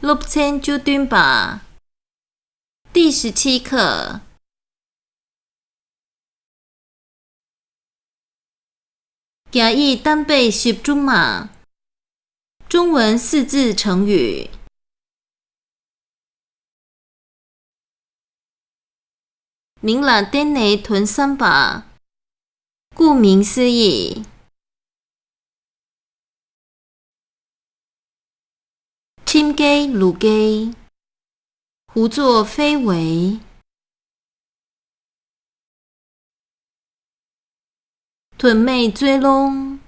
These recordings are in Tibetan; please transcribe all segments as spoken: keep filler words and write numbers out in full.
སློབ་ཚན་བཅུ་བདུན་པ། 第十七课。 རྒྱ་ཡིག་གཏམ་དཔེ་ཞིབ་སྲུང་མ། 中文四字成语。 མིང་ལ་བརྟེན་ནས་དོན་བསམ་པ། 顾名思义。 ཁྲིམས་འགལ་ལུགས་འགལ། 胡作非为། དོན་མེད་རྩོད་རླུང་།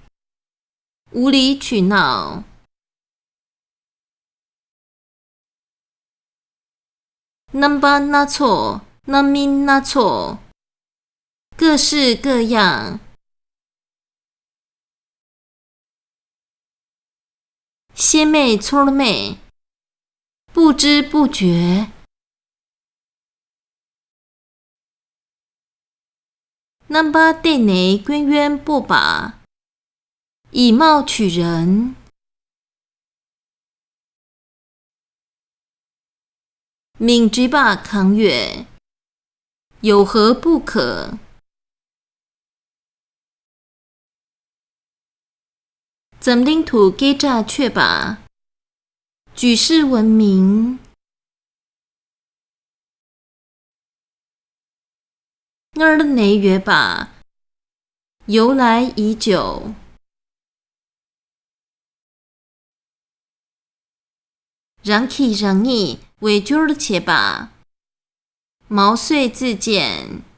无理取闹། རྣམ་པ་སྣ་ཚོགས། རྣམ་སྨིན་སྣ་ཚོགས། 各式各样། ཤེས་མེད་ཚོར་མེད། 不知不觉། རྣམ་པར་བལྟས་ནས་སྐྱོན་ཡོན་སྤོབས་པ། 以貌取人། མིང་བྲིས་པ་གང་ཡོད། 有何不可། འཛམ་གླིང་དུ་སྐད་གྲགས་ཆོད་པ། 举世闻名། སྔར་ནས་ཡོད་པ། 由来已久། རང་གིས་རང་ཉིད་འོས་སྦྱོར་བྱེད་པ། 毛遂自荐།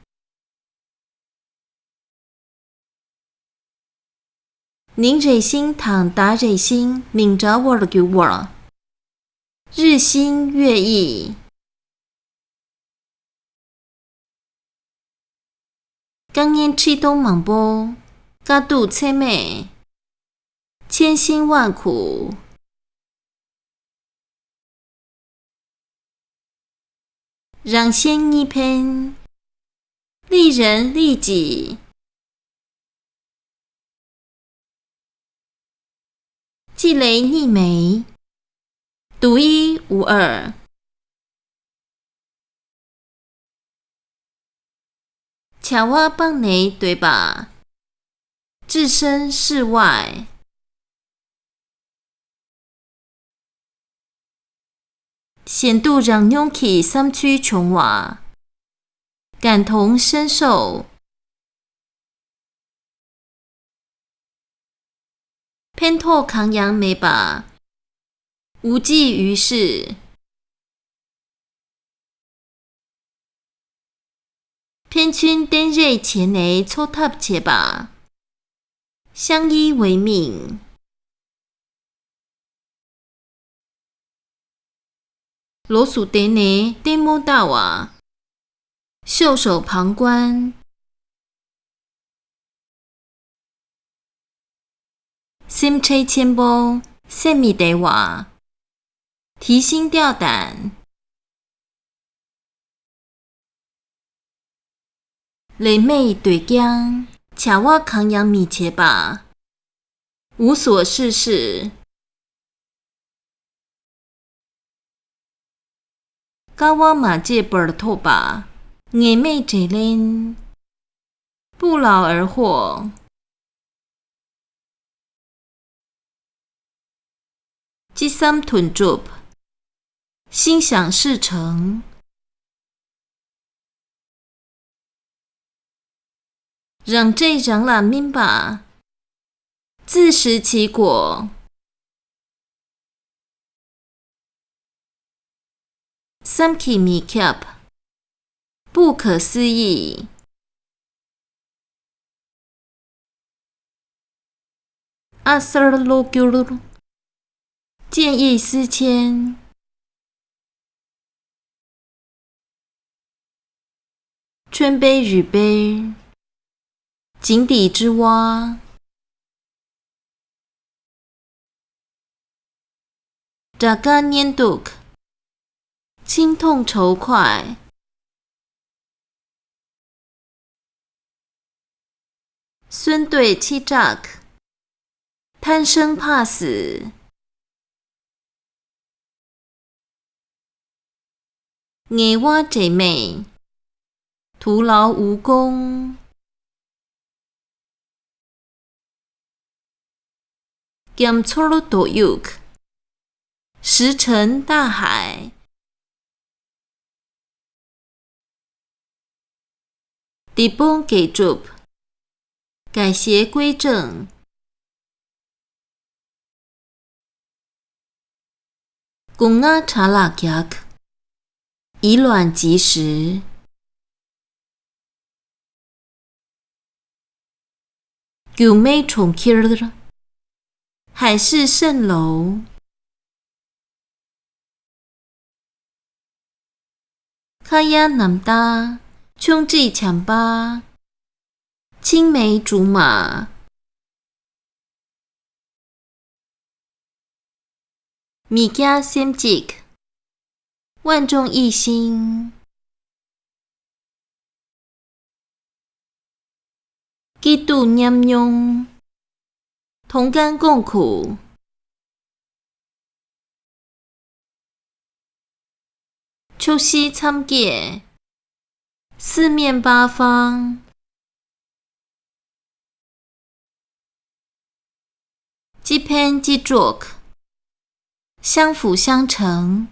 宁蕊星དང་达蕊星མིང་འདྲ་བར་གྱུར་བ། 日新月异། དཀའ་ངལ་འཕྲད་སྟོང་མང་པོ། དཀའ་སྡུག་ཚད་མེད། 千辛万苦། རང་གཞན་གཉིས་ཕན། 利人利己། གཅིག་ལས་གཉིས་མེད། 独一无二། བྱ་བ་སྤངས་ནས་སྡོད་པ། 置身事外། གཞན་སྡུག་རང་མྱོང་གི་བསམ་ཚུལ་བྱུང་བ། 感同身受། ཕན་ཐོགས་གང་ཡང་མེད་པ། 无济于事། ཕན་ཚུན་བསྟེན་རེས་བྱས་ནས་འཚོ་ཐབས་བྱེད་པ། 相依为命། ལོགས་སུ་བསྡད་ནས་ལྟད་མོ་ལྟ་བ། 袖手旁观། སེམས་ཁྲལ་ཆེན་པོ། སེམས་མི་བདེ་བ།提心吊胆། ལས་མེད་སྡོད་རྐྱང་། བྱ་བ་གང་ཡང་མི་བྱེད་པ། 无所事事། དཀའ་བ་མ་བྱས་པར་ཐོབ་པ། ངེས་མེད་འབྲས་ལན། 不劳而获། ཅི་བསམ་དོན་འགྲུབ། 心想事成། རང་འབྲས་རང་ལ་སྨིན་པ། 自食其果། བསམ་གྱིས་མི་ཁྱབ། 不可思议། ཨ་གསར་ལོ་བསྒྱུར། 见异思迁། 春杯与杯། 井底之蛙། དགྲ་དགའ་གཉེན་སྡུག། 心痛仇快། གསོན་སྡོད་འཆི་བྲག། 贪生怕死། ངལ་བ་འབྲས་མེད། 徒劳无功། རྒྱ་མཚོར་རྡོ་གཡུག། 石沉大海། སྡིག་སྤོང་དགེ་སྒྲུབ། 改邪归正། སྒོ་ང་དྲག་ལག་རྒྱག། 以卵击石། རྒྱུག་མེ་གྲོང་ཁྱེར། 海市蜃楼། ཁ་ཡ་ནམ་ཏ། ཆུང་འདྲིས་བྱམས་པ། 青梅竹马། མི་སྐྱ་སེམས་གཅིག། 万众一心། སྐྱིད་སྡུག་མཉམ་མྱོང་། 同甘共苦། 秋夕参见། 四面八方། སྤྱི་ཕན་སྤྱི་གྲོགས། 相辅相成།